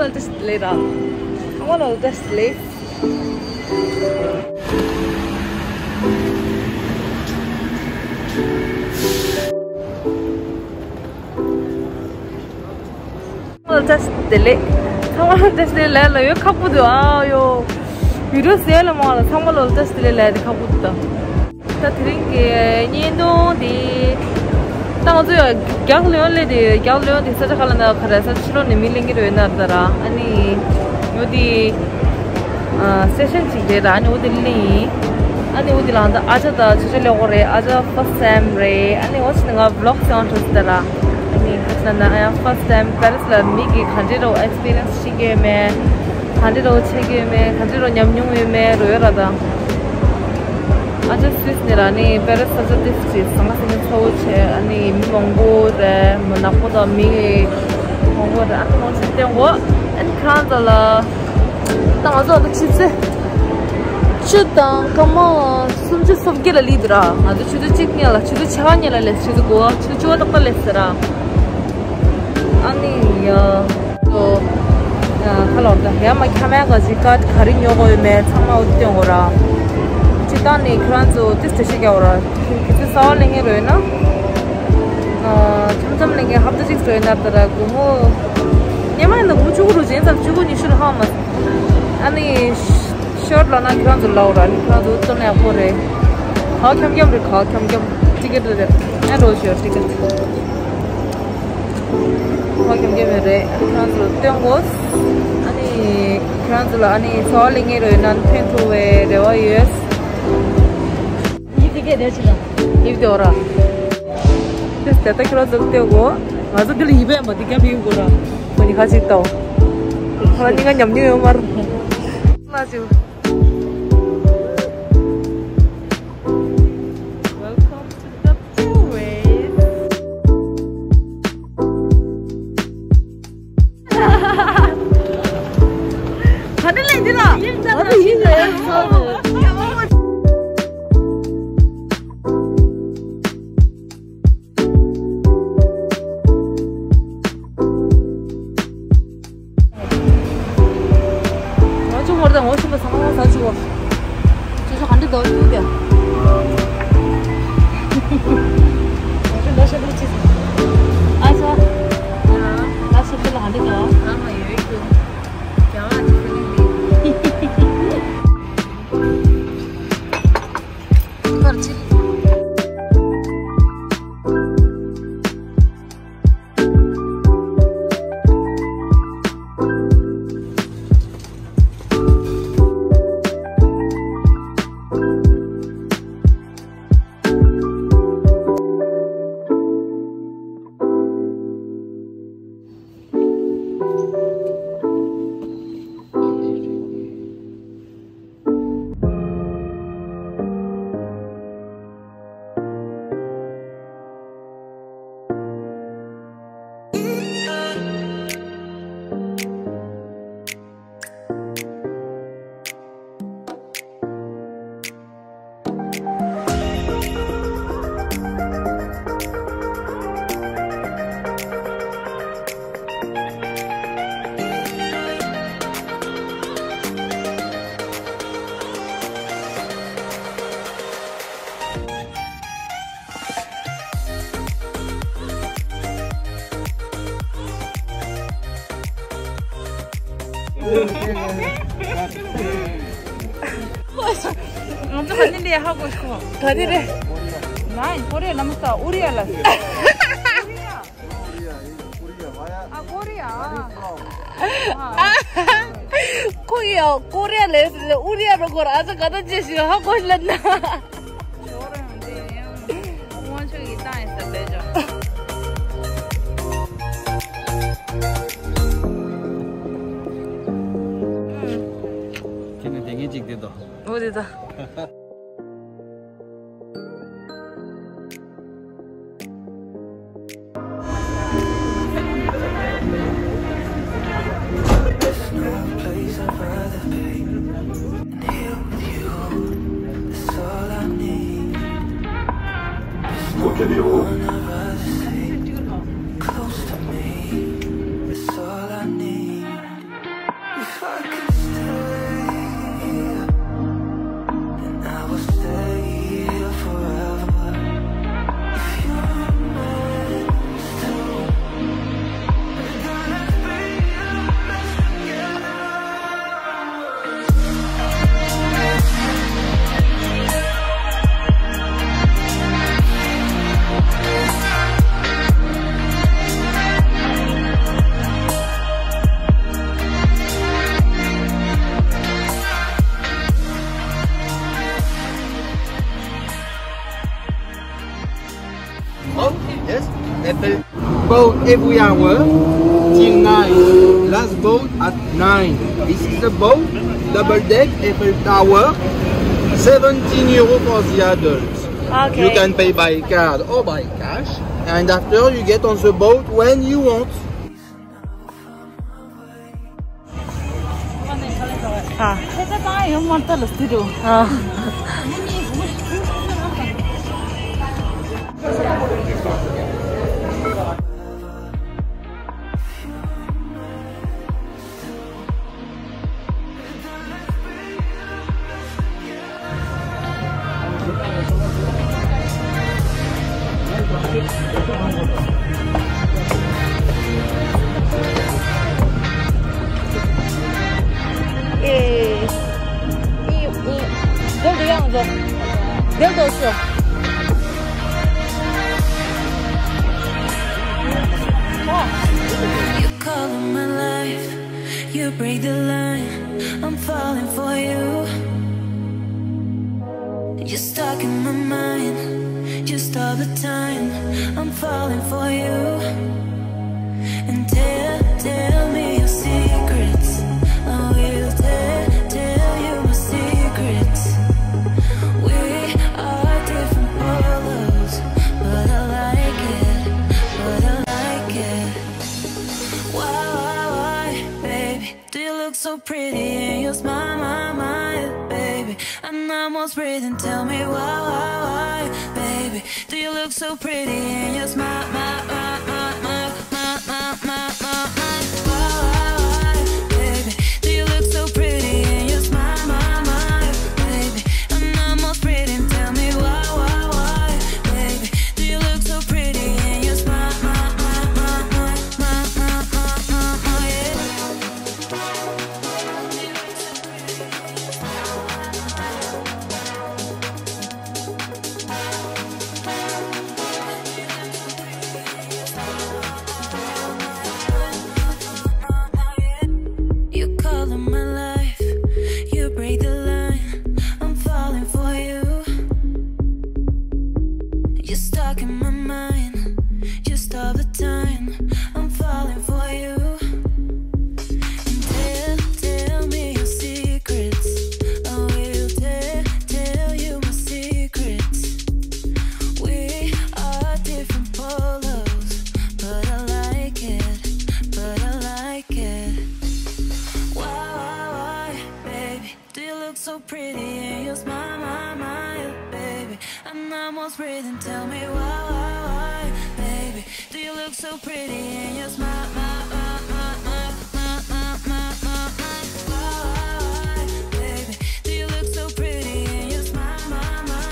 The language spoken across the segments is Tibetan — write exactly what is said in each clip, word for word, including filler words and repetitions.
བཀྲ་ཤིས་བདེ་ལེགས་ར། ཚང་མ་ལ་བཀྲ་ཤིས་བདེ་ལེགས། ཚང་མ་ལ་བཀྲ་ཤིས་བདེ་ལེགས། ཚང་མ་ལ་བཀྲ་ཤིས་བདེ་ལེགས་ལ་ཡོད་ཁག་པོ་འདུག་ཨ་ཡོ། བི་ཌིའོ་ཟེར་ལ་མ་ལ་ཚང་མ་ལ་བཀྲ་ཤིས་བདེ་ལེགས་ལ་ཡ་དེ་ཁག་པོ་འདུག་ད། ད་དེ་རིང་གི་བརྙན་ཐུང་དེ། ད་ང་ཚོ་ཡང་རྒྱག་ལོན་ལས་དེ་རྒྱག་ལོན་དེ་ས་ཆ་ག་ལ་ན་ག་རེ་ས་ཕྱི་ལོགས་ནས་མི་ལེན་གི་རེད་ན་ད་ར་ཨ་ནི། ཡོད་དེ། སེ་ཤན་ཅིག་རེད་ར། ཨ་ནི་འོ་དེ་ལིང་། ཨ་ནི་འོ་དེ་ལ་ད་ཨ་ཅག་དང་ཆུ་ཆུ་ལེགས་གོ་རེད། ཨ་ཅག་ཕར་སི་ཊི་ཊེམ་རེད། ཨ་ནི་འོ་ཅི་ནི་ང་བི་ལོག་བྱེད་ཡོང་འགྲོ་སི་ད་ར། ཨ་ནི་ཁ་ཅིག་ན་ན་ཨ་ཡང་ཕར་སི་ཊི་ཊེམ་པེ་རི་སི་ལ་མི་གི་ག་འདྲས་རོ་ཨེག་སི་པི་རི་ཡེན་སི་ཤེས་ཀྱི་ཡོད་མེད། ག་འདྲས་རོ་བྱེད་ཀྱི་ཡོད་མེད། ག་འདྲས་རོ་ཉམས་མྱོང་ཡོད་མེད་རོ་ཡོད་ར་ད། ཨ་ཅག་སུད་སི་ནས་ར་ནི་པེ་རི་སི་ས་ཆ་ཏིས་ཅིག་ཟང་ངེ་ཟིང་ངེ་ཚ་བོ་བྱས། ཨ་ནི་མི་མང་པོ་རེད། མི་ནག་པོ་དང་མི་མང་པོ་རེད། ཨ་ནི་མང་ཆེ་བསྟན་གོ་ཨ་ནི་ཁྱེད་རང་ཚོ་ལ། ད་ང་ཚོ་ད་ཆུ་ཚོད་བཅུ་དང་སྐར་མ་སུམ་ཅུ་སོ་བརྒྱད་ལ་སླེབས་འདུག་ར། ང་ཚོ་ཆུ་ཚོད་གཅིག་ཉལ་ལ་ཆུ་ཚོད་ཕྱེད་ཀ་ཉལ་ལ་ལས་ཆུ་ཚོད་དགུ་པ་ཆུ་ཚོད་བཅུ་པ་ཏག་ཏག་སླེབས་ཟེར་ར། ཨ་ནི་ཡ། ཁ་ལོག་ད་ཡ་མ་ཁ་མའི་ག་ཅི་ཀ་ག་རེ་ཉོ་དགོས་ཡོད་མེད་ཚང་མ་འོ་དེ་སྟོན་དགོས་ར། སྤྱིར་བཏང་ནས་ཁྱེད་རང་ཚོ་ཏིས་ཏེ་ཤེས་རྒྱག་འོ་ར། ཁྱེད་ཚོ་གསར་པ་ལེན་མཁན་རོ་ཡོད་ན། མཚམས་མཚམས་ལེན་མཁན་ཧབ་ཏ་གཅིག་རོ་ཡོད་ན་ད་ར་དགོང་མོ། སྔོན་མ་ཡིན་ན་དགོང་མོ་བཅུ་དགུ་རུ་ཇེན་སམ་བཅུ་དགུ་ཉི་ཤུ་རུ་ཧ་མ། ཨ་ནི། ཤོར་ལ་ན་ཁྱེད་རང་ཚོ་ལའོ་ར་ནི་ཁྱེད་རང་ཚོ་བཙོན་ཡག་པོ་རེད། ག་ཁྱམ་ཁྱམ་རེད། ག་ཁྱམ་ཁྱམ་ཊི་ཀེ་ཊི་རེད། ཨ་རོ་ཤོར་ཊི་ཀེ་ཊི། ཁོ་ཁྱོད་མཁན་མེད་རེད། ཁྱེད་རང་ཚོ་ལ་སྟོན་དགོས། ཨ་ནི་ཁྱེད་རང་ཚོ་ལ་ཨ་ནི་འཚོ་བ་ལས་ངེས་རོགས་ཡོད་ན་ཕན་ཐོགས་པའི་རེ་བ་ཡོད། ཡིབ་དེ་གས་དེ་ཕྱིར་ར། ཡིབ་དེ་འོ་ར། དེ་ད་ལྟ་ཁྱེད་རང་ཚོ་ལ་སྟོན་དགོས། ང་ཚོ་འདི་ལ་ཡིབ་པ་ཡིན་པ་འདི་རྒྱབ་ཡིབ་དགོས་ར། ཁོ་གཉིས་ཁ་ཅིག་ལྟ་འོ། ཁོ་ལ་གཉིས་ཀ་ཉམས་མྱོང་ཡོད་མ་རེད། ལ་ཅིག Welcome to the Paris. ག་ནས་ལེན་འདི་ལ། ཨ་ནི་ཡིན་ལ་ཡང་ཚ་རེད། ང་ཚོ་ཧོར་དང་ངོ་ཤེས་པ་ཚང་མ་ཟ་ཅིག་གོ། ཁྱོད་ཚོ་ག་འདྲ་འདུག་ལྟོས་ཏེ། ང་ཚོ་ལ་ཤ་ལུག་ཅིག་ཨ་ཚ། ལ་ཤ་ལུག་ལ་ག་འདྲ་འདུག་ཨ་མ་ཡོད་ཡོད་འདུག་རྒྱ་མ་ཅིག་ཁྱོད་ནི་འདི་ཀར་ཅིག་ང་ཚོ་ག་ནས་ལས་ཧ་གོ་ཤོག་ག་ནས་རེད། ནའི་ཀོ་རེ་ལ་མ་ས་ཨུ་རི་ཡ་ལ། ཨ་ཀོ་རེ་ཡ། ཁོ་ཡ་ཀོ་རེ་ཡ་ལས་ཟེར་ཨུ་རི་ཡ་རོ་གོར་ཨ་ཙི་ག་ད་ཅེ་ཞིག་ཧ་གོ་ཤི་ལ་ན། ཞོར་ཡང་དེ་ཡང་དབང་ཕྱུག་གི་ཏང་ཡིན་ས་བེ་ཅོ། ཁྱེད་ནི་དེ་ངས་ཅིག་དེ་དོ། འོ་དེ་ད། Yes, Eiffel boat every hour till nine. Last boat at nine. This is the boat, double deck, Eiffel Tower, seventeen euro for the adults. Okay. You can pay by card or by cash. And after, you get on the boat when you want. ཨ། ཨ། You color my life. You break the line, I'm falling for you. You're stuck in my mind, you stop the time, I'm falling for you. And tell, tell me your secrets, I will tell, tell you my secrets. We are different colors, but I like it, but I like it. Why, why, why, baby? Do you look so pretty in your smile, my, my, baby? I'm almost breathing, tell me why, why, why, baby? Do you look so pretty in your smile, my, my, my, my, my, my, my, my, my? Why, why, why, baby? Do you look so pretty in your smile, my, my, baby? I'm almost breathing, tell me why, why, why, baby? Do you look so pretty in your smile, my, my, my, my, my, my, my, my, yeah? You color my life, you break the line. I'm falling for you. You're stuck in my mind, you stop the time. I'm falling for you. And tell, tell me your secrets. I will tell, tell you my secrets. We are different polos, but I like it, but I like it. Why, why, why, baby? Do you look so pretty in your smile, my, my, baby? I'm almost breathing, tell me why, why, why, baby? Do you look so pretty in your smile, my, my, my, my, my, my, my, my, my? Why, why, why, baby? Do you look so pretty in your smile, my, my,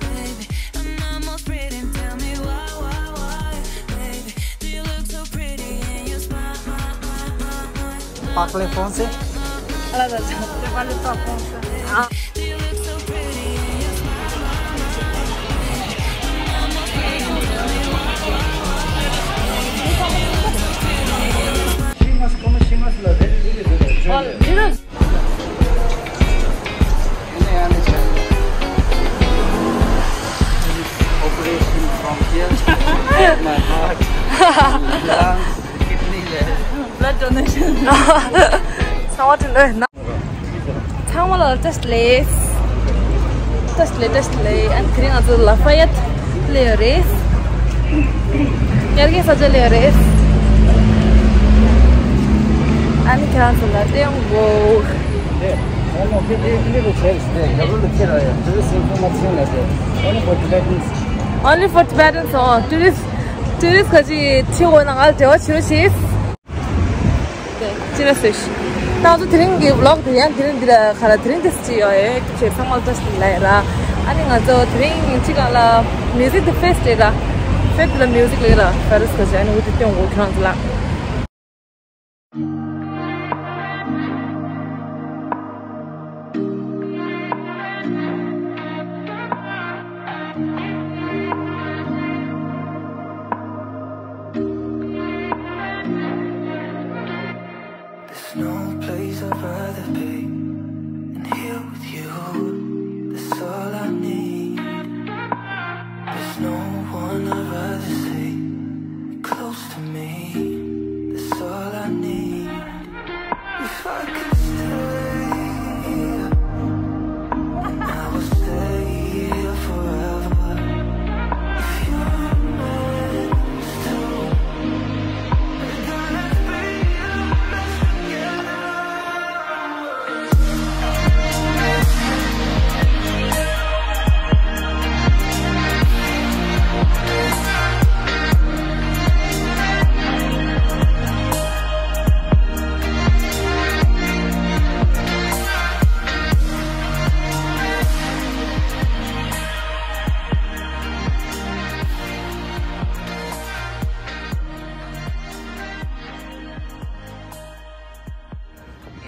baby? I'm almost breathing, tell me why, why, why, baby? Do you look so pretty in your smile, my, my, my, my, my, Parle français. Parle français. Ah. She must come, she must love very, really good. Well, you know, operation from here, my heart, lungs, kidney, blood donation. Someone to learn. ཚང་མ་ལ་བཀྲ་ཤིས་བདེ་ལེགས། བཀྲ་ཤིས་བདེ་ལེགས། བཀྲ་ཤིས་བདེ་ལེགས། ཨ་ནི་དེ་རིང་ང་ཚོ་ལ་ཧྥ་ཡེད་སླེབས་ཡོད་རེད། ཡར་རྒྱས་ས་ཆ་སླེབས་ཡོད་རེད། ཨ་ནི་ཁྱེད་རང་ཚོ་ལ་སྟོན་དགོས། Only for Tibetans. Oh, tourist, tourist ག་ཅིག་ཁྲིད་འོང་ན་ང་ལ་འབྲེལ་བ་བྱེད་རོགས་བྱེད། ཅི་ར་ཟེར། ད་ང་ཚོ་དེ་རིང་གི་vlog་དེ་ཡང་དེ་རིང་འདི་ལ་ཁ་ལ་དེ་རིང་དེ་ཅི་ཡོད་ཨེ་ཅེ་ཚང་མ་བཀྲ་ཤིས་ལ་ཡ་ར། ཨ་ནི་ང་ཚོ་དེ་རིང་ཅི་གང་ལ་music the fest རེད་ར། fest ལ་music ལ་ར་Paris ག་ཅི་ཨ་ནི་འུ་དེ་སྟོན་དགོས་ཁྱེད་རང་ཚོ་ལ། There's no place I'd rather be than here with you. That's all I need. There's no one I'd rather see.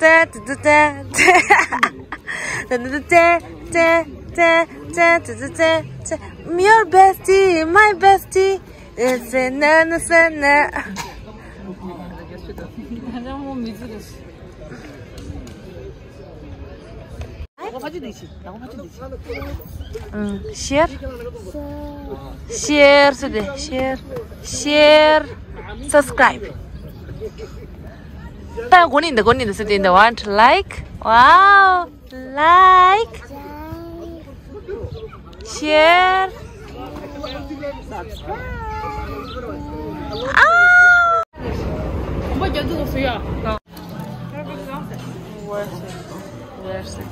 ཏེ་ཏེ་ཏེ་ཏེ། ཏེ་ཏེ་ཏེ་ཏེ་ཏེ་ཏེ་ཏེ་ཏེ་ཏེ་ཏེ། Your bestie, my bestie. It's a na na sa na. ཤེར། ཤེར་ཟེར་ཏེ། ཤེར། ཤེར། སབ་སི་ཀྲའིབ། ད་གོ་ནི་འདི་གོ་ནི་འདི་ཟེར་ཏེ་འདི། Want like? Wow. Like. Share. Ah. Worth it. Worth it.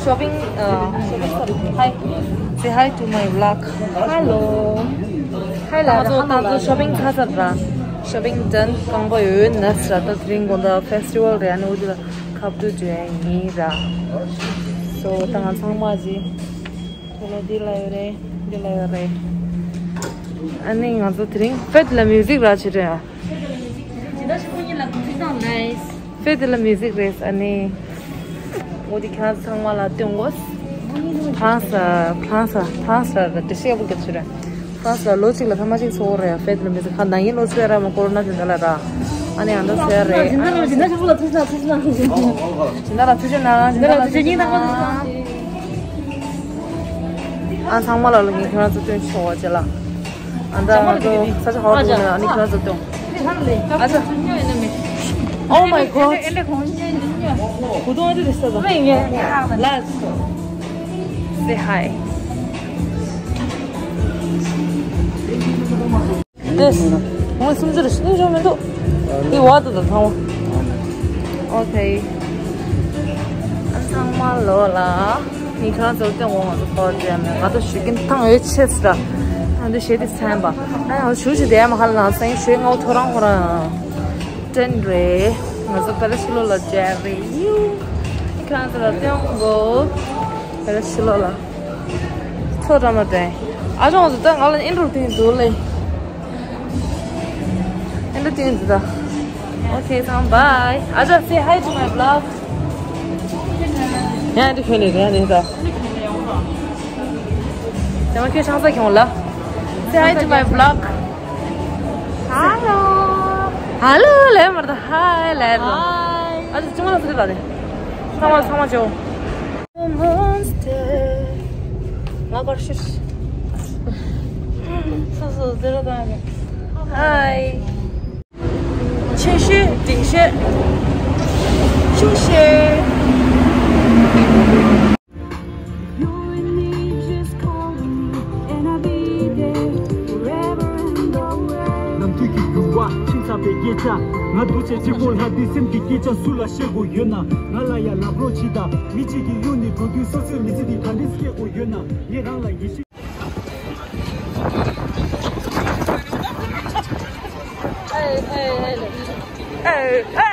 Shopping, uh, shopping, hi. Say hi to my vlog. Hello. Hi ལ། ད་ང་ཚོ་shopping ཚར་ཚར་ར། Shopping done. གང་པོ་ཡོད་ན་ཟེར་ར། ད་དེ་རིང་དགོང་དག་ཕེ་སི་ཊི་ཝལ་རེད། ཨ་ནི་འོ་དེ་ལ་ཁ་བསྡུ་བྱས་ཡིན་ར། So ད་ང་ཚང་མ་གཅིག་དེ་ལ་འདི་ལ་ཡོད་རེད། འདི་ལ་ཡོད་རེད། ཨ་ནི་ང་ཚོ་དེ་རིང་ཕེད་ལ་མིའུ་ཟིག་ར་བྱེད་རེད། ཕེ་དེ་ལ་མིའུ་ཟིག་རེད། ཨ་ནི་འོ་དེ་ཁྱེད་རང་ཚང་མ་ལ་སྟོན་དགོས། ཧྥ་རན་སི་ལ། ཧྥ་རན་སི་ལ། ཧྥ་རན་སི་ལ་འགྲེལ་བཤད་ཡག་པོ་རྒྱབ་ཆོག་རེད། ཧྥ་རན་སི་ལ་ལོ་གཅིག་ལ་ཐེངས་མ་གཅིག་ཚོགས་རེད། ཕེ་དེ་ལ་མིའུ་ཟིག་ཁ་ནང་ཡིན་ལོ་ཚོད་ར་མ་ཀོ་རོ་ན་དེ་འདྲ་ལ་ར། ཨ་ནི་ཨ་འདྲ་ཟེར་རེད། སྦྱིན་བདག་ལ་ཐུགས་རྗེ་གནང་། སྦྱིན་བདག་ལ་ཐུགས་རྗེ་གནང་། སྦྱིན་བདག་ལ་ཐུགས་རྗེ་གནང་། ཨ་ཚང་མ་ལ་ལ་ངས་ཁྱེད་རང་ཚོ་སྟོན་ཆོག་བ་བྱེད་ལ། ཨ་འདྲ་ང་ཚོ་ས་ཆ་ཧ་གོ་ནས་ཨ་ནི་ཁྱེད་རང་ཚོ་སྟོན། ཨ་ཅག Oh my god. Say hi. Yes. ངོ་སུམ་ཅུ་རེ་ཤི་ནི་ཅོ་མི་འདུག་འདི་བ་དུ་དང་ཚང་མ། Okay. ཨ་ཚང་མ་ལོ་ལ། ངས་ཁྱེད་རང་ཚོར་སྟོན་དགོས། ང་ཚོ་ཕོར་ཅན་མེད། ང་ཚོ་ཞུ་གིན་ཐང་ཡོད་ཆེ་སི་ར། ཨ་འདི་ཞེ་དེ་སེམས་པ། ཨ་ཡང་ཞུ་ཞུ་དེ་ཡ་མ་ཧ་ལ་ན་སེང་ཞུ་ངའོ་ཐོ་རང་ཧོ་རང་། ཏྲེན་རེད། ང་ཚོ་པེ་ར་ཤི་ལོ་ལ་མཇལ་རེད་ཡུ། ཁྱེད་རང་ཚོ་ལ་སྟོན་དགོས། པེ་ར་ཤི་ལོ་ལ། ཚོ་འདྲ་མ་དྲན། ཨ་ཅོ་ང་ཚོ་ད་ང་ལ་ཨིན་རུ་དེ་འདུག་ལེ། ཨིན་རུ་དེ་འདུག་ད། Okay, ཚང་མ་bye. ཨ་ཅོ say hi to my vlog. ཡ་འདི་ཁྱོད་ནས་རེད་ནས་ད། ཡང་ཁྱོད་ཆང་ས་ཁྱོང་ལ། Say hi to my vlog. Hello. Hello ལེ་མར་ད་hi ལེ་ལོ། Hi. ཨ་ཅོ་ཅི་མ་ཟེར་ག་ནས། ཚང་མ་ཚང་མ་ཅོ། Monster. ང་གར་ཤི། སོ་སོ་ཟེར་བ་དང་། Hi. ཆེ་ཤོས་འགྲིག་ཤོས། ཆེ་ཤོས། ནམ་དུས་ཀྱི་འགྱུར་བ་ཁྱིམ་ཚང་པའི་སྐད་ཆ། ང་འདུག་བྱས་གཅིག་པོ་ལྷ་འདི་སེམས་ཀྱི་སྐད་ཆ་སུ་ལ་བཤད་དགོས་ཡོད་ན། ང་ལ་ཡ་ལབ་རོགས་བྱེད་དང་། མི་གཅིག་གི་གཡུག་ནས་འགྲོ་དུས་སོ་སོའི་མི་ཚེ་འདི་ག་འདྲས་སྐྱེལ་དགོས་ཡོད་ན། ངས་རང་ལ་ཡིད་ཆེས། Hey, hey, hey. Hey, hey.